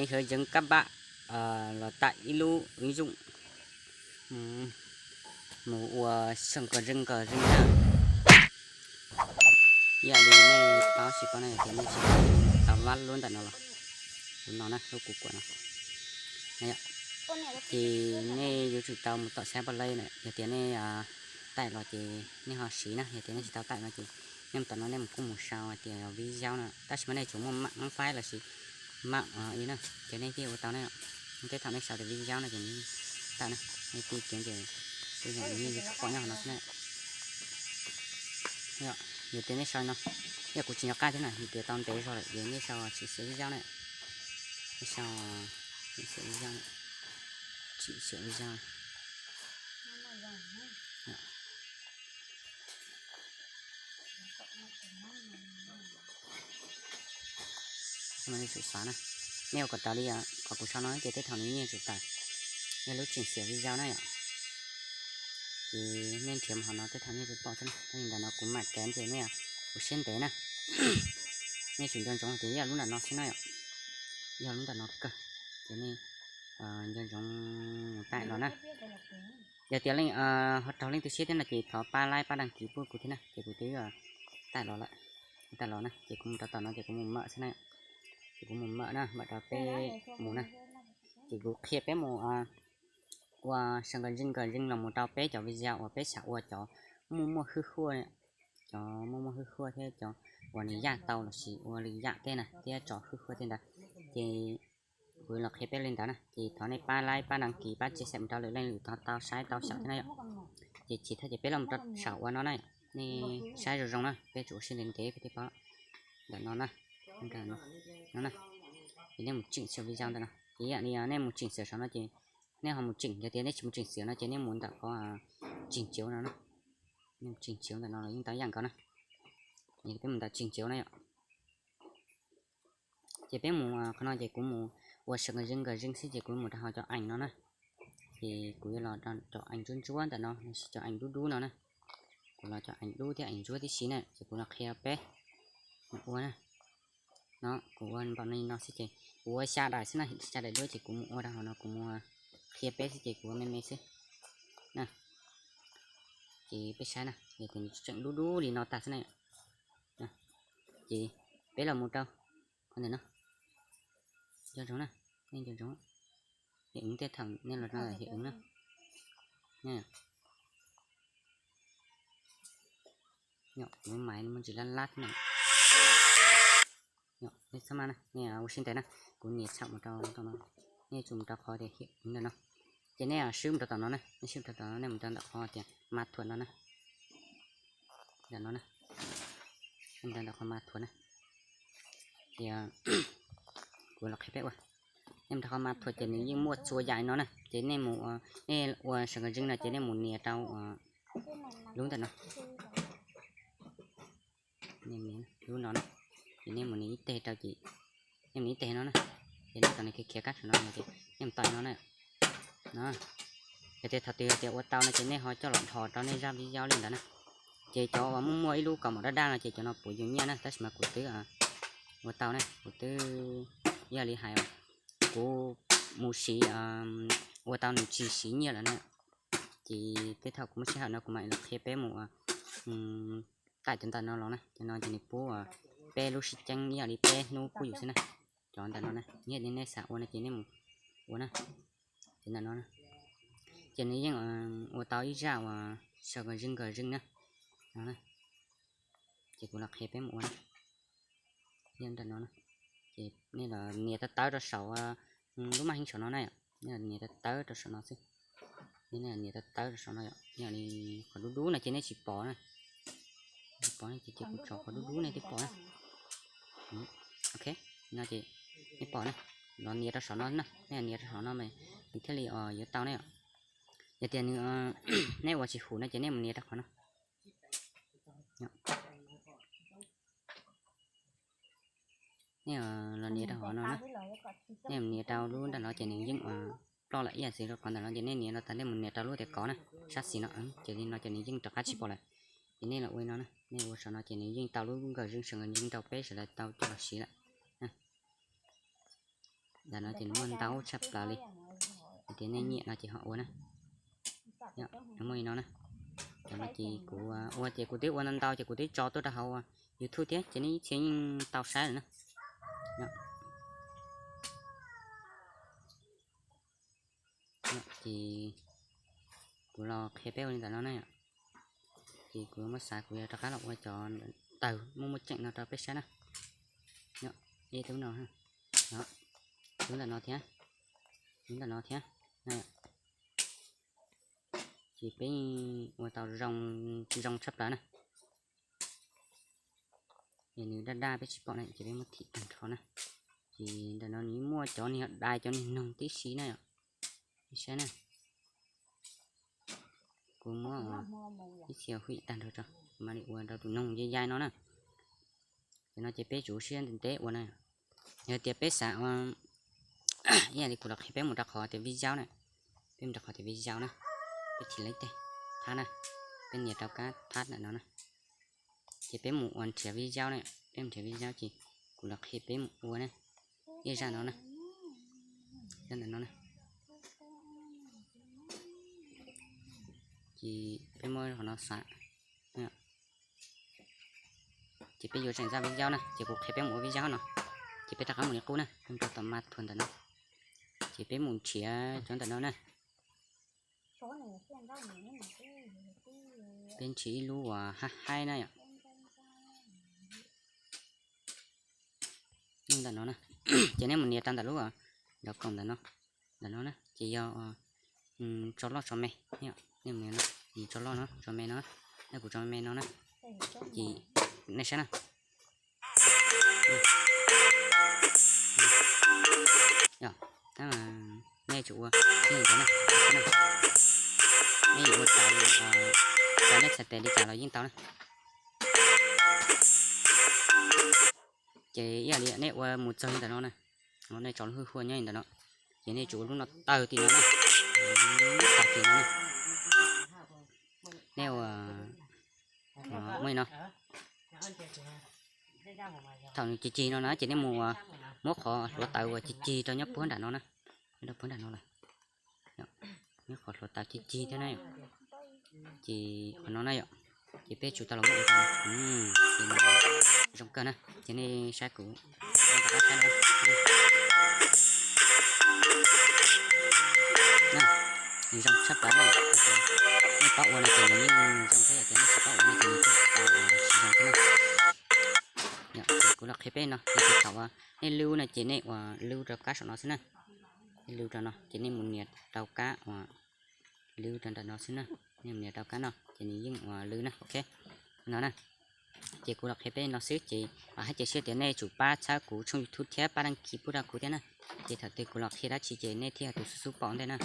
Hướng dẫn các bạn, ờ, là tải ib lub ứng dụng, mus ua sân khấu rừng cờ rừng na. Yog li nej paub tsis paub no ces nej tsis tau lab lub ntawm no los, lub no na, lub kuv kuam no. Ces nej yuav tsum tau mus tom sab Play na, yog tias nej tải los ces nej ho siv na, yog tias nej tsis tau tải no ces nej mus tom no nej mus kuj mus sau hais tias video na, tab sis mas nej tsum muaj mạng Mab Phab lossis mạng i na, ces nej thiaj ua tau na. Tej thaum nej sau tias video no ces nws tawm na, nej tig kiag ces tej zaum nws yeej tsis pom nyob hauv no xwb na. Yog tias nej sau no, yog kuv tsis nco qab thiab na, yog tias tau ntev zog lawm ces nej sau chỉnh sửa video na, nej sau chỉnh sửa video na, chỉnh sửa video. Nej tsum xav na, nej ua kom raws li qhov kuv sau no ces tej thaum nws yeej tsum tawm, yog lub chỉnh sửa video na yom. Ces nej nrhiav mus hauv no tej thaum nej tsum pom xwb na, tab sis ntawm no kuv mam kev ces nej ua siab ntev na. Nej tsum nco ntsoov tias yog lub ntawm no xwb na yom, yog lub ntawm no kawg, ces nej nco ntsoov mus tải los na. Yog tias leej ho raug leej twg siab thiab no ces thov pab like pab đăng ký pub kuv thiab na, ces kuv twb tải los lawm. Tải los na ces kuv mus rau tom no ces kuv mus mở xwb na, ces kuv mus mở na, mở rau peb mus na. Ces kuv qhia peb mus ua sân khấu rừng cờ rừng los mus rau peb cov video uas peb xav ua cov muaj muaj hwj huaj, cov muaj muaj hwj huaj thiab cov uas nws yaj tau lossis ua lwm yam tej na thiab tso hwj huaj tej ntawd, ces kuv los qhia peb li ntawd na. Ces thov nej pab like pab đăng ký pab chia sẻ mus rau lwm leej lwm tau saib tau xyaum thiab na yom. Ces chim thiab ces peb los rau saum ua no na, nej saib zoo zoo na, peb tsum ua siab ntev ntev peb thiaj paub. Ntawm no na, no na, ces nej mus chỉnh sửa video ntawm no, ces yam li nej mus chỉnh sửa saum no ces nej ho mus chỉnh, yog tias nej tsis mus chỉnh sửa no ces nej mus ntawm qhov chỉnh chiếu no na, nej mus chỉnh chiếu ntawm no los yeej tau ib yam nkaus na. Peb mus ntawm chỉnh chiếu na yom. Ces peb mus qhov no ces kuv mus ua sân khấu rừng cờ rừng xwb ces kuv mus rau hauv cov ảnh no na. Ces kuv yuav los rau cov ảnh ntsuab ntsuab ntawm no lossis cov ảnh dub dub no na. Kuv los cov ảnh dub thiab ảnh ntsuab tib si na ces kuv los qhia peb mus ua na. No kuv ua npaum no xwb ces kuv ua xya daim xwb na, xya daim duab ces kuv mus ua rau hauv no kuv mus qhia peb xwb ces kuv ua me me xwb na. Ces peb saib na, yog tias nws tseem dub dub li no tag xwb na. Ces peb los mus rau qhov ntawm no, nco ntsoov na, nej nco ntsoov, hiệu ứng tej thaum nej los no là hiệu ứng na. Kuv lub máy muaj ntsis lab lab na. Nej txhob maj na, nej ua siab ntev na, kuv nias txhaum mus rau tom no, nej tsum mus rau qhov tias hiệu ứng ntawm no, ces nej swb mus rau tom no na, nej swb mus rau tom no, nej mus rau ntawm qhov tias ma thuam no na. Ntawm no na, nej mus rau ntawm qhov ma thuam na. Ces kuv los qhia peb ua, nej mus rau qhov ma thuam ces nws yeej muaj txhua yam no na, ces nej mus, nej ua sân khấu rừng no ces nej mus nias rau lub ntawm no. Lub no na, ces nej mus nias ib teg rau ces, nej mus nias ib teg no na, ces nej tom no khiav khiav kab saum no ces nej mus tom no na. No, yog tias thaum twg hais tias ua tau no ces nej ho coj los dhos rau nej zaj video li ntawd na. Ces cov uas muaj muaj ib lub kaus mom daj daj no ces cov no puav yus nyiaj na, tab sis mas kuv twb ua tau na, kuv twb, yog li hais, kuv mus siv, ua tau nws tsis siv nyiaj lawm na. Ces tej thaum kuv muaj sij hawm no kuv mam los qhia peb mus tải cov ntawm no los na, cov no ces nws pub peb lub sib ceeb ib yam li peb hnub pub yus xwb na. Cov ntawm no na, yog li nej xav ua no ces nej mus ua na. Cov ntawm no na, ces nws yeej ua tau ib zaj uas sân khấu rừng cờ rừng na. No na, ces kuv los qhia peb mus ua na. Yog ntawm no na, ces nej los nias tawb tawb rau saum lub maj heev saum no na, nej los nias tawb tawb rau saum no xwb. Nej nias tawb tawb rau saum no, yog li qhov dub dub no ces nej tsis pom na. Tsis pom ces kuv tso qhov dub dub nej thiaj pom na. Ok, no ces nej pom na, los nias rau saum no na, nej nias rau saum no mas nws thiaj li yuav tau ne. Yog tias nws, nej ua tsis hum no ces nej mus nias rau qhov no. Nej los nias rau hauv no na, nej mus nias rau lub nram no ces nws yeej ua ploj lawm ib yam xwb rau qhov ntawm no ces nej nias no tas nej mus nias rau lub tias kov na, sab xis no, ces li no ces nws yeej rov qab tsis pom lawm. Ces nej los ua no na, nej ua saum no ces nws yeej tau lub nkawm zeej sawv nkawd yeej rau peb sawv daws tau coj los siv lawm. Ntawm no ces nws muaj ntau tshaj plaws li. Hais tias nej nyiam no ces ho ua na. Nws muaj li no na. Cov no ces kuv ua ces kuv twb ua ntau ntau ces kuv twb tso tuaj rau hauv YouTube thiab ces nej ib txhia yeej tau saib lawm na. Ces kuv los qhia peb ua li ntawm no na. Ces kuv muab xav kuv yuav rov qab los ua cov tawg muaj muaj tseem no rau peb saib na. Ib tub no, lub ntawm no thiab, lub ntawm no thiab. Ces peb ua tau zoo tshaj plaws na. Es nws daj daj peb tsis pom na ces peb muab thim tag nrho na. Ces ntawm no nws muaj cov niag dai cov niag noog tib si na yom. Saib na. Kuv muab ib txhia huim tag nrho tso, mam li ua rau tus noog yai yai no na. Ces no ces peb tsum siab ntev ntev ua na. Yog tias peb xav ua, ib yam li kuv los qhia peb mus rau qhov tias video na. Peb mus rau qhov tias video na. Peb thim leb tej thab na. Peb nias rau kab thab ntawm no na. Ces peb mus ua nrhiav video na. Peb mus nrhiav video ces kuv los qhia peb mus ua na. Ib zaj no na. Zaj ntawm no na. Ces peb muab qhov no xav. Ces peb yuav tseem zaj video na ces kuv qhia peb mus ua video no. Ces peb rov qab mus li qub na, peb mus rau tom mas thuas ntawm no. Ces peb mus nrhiav cov ntawm no na. Peb nrhiav ib lub uas hab haib na yom. Lub ntawm no na. Ces nej mus nias rau ntawm lub nrov koom ntawm no, ntawm no na ces yog tso loj tso me. Nej mus nias no, tso loj no tso me no, nej kuv tso me no na. Ces nej saib na. Nej tsum ua, nej yuav ua tau, nej txhais tes li cas los yeej tau na. Ces ib yam li nej ua mus txog li ntawm no na, nej tso lub hwj huaj nyob li ntawm no, ces nej tsum ua lub no tawg tim no na, tawg tim no na. Nej ua muaj li no. Thaum nws cig cig no na ces nej mus muab qhov hluav taws uas cig cig rau nyob puag nram no na, rau puag nram no lawm. Nyob qhov hluav taws cig cig thiab na yom. Ces qhov no na yom, ces peb tsum tau los muab ua, ces zoo kawg na, ces nej saib kuv. Nws zoo tshaj plaws na, nej paub ua no ces nws yeej zoo thiab, yog tias nej tsis paub ua no ces nws kuj tau tsis zoo thiab na. Ces kuv los qhia peb no, ces thaum nej lub no ces nej ua lub rau kab saum no xwb na. Nej lub rau no ces nej mus nias rau kab uas lub rau ntawm no xwb na. Nej mus nias rau kab no ces nws yeej ua lub na, ok. No na. Ces kuv los qhia peb no xwb ces hais tias xyov tias nej tsum pab txhawb kuv tshooj YouTube thiab pab đăng ký pub rau kuv thiab na. Ces thaum twg kuv los qhia dab tsi ces nej thiaj tus xub xub pom ntej na.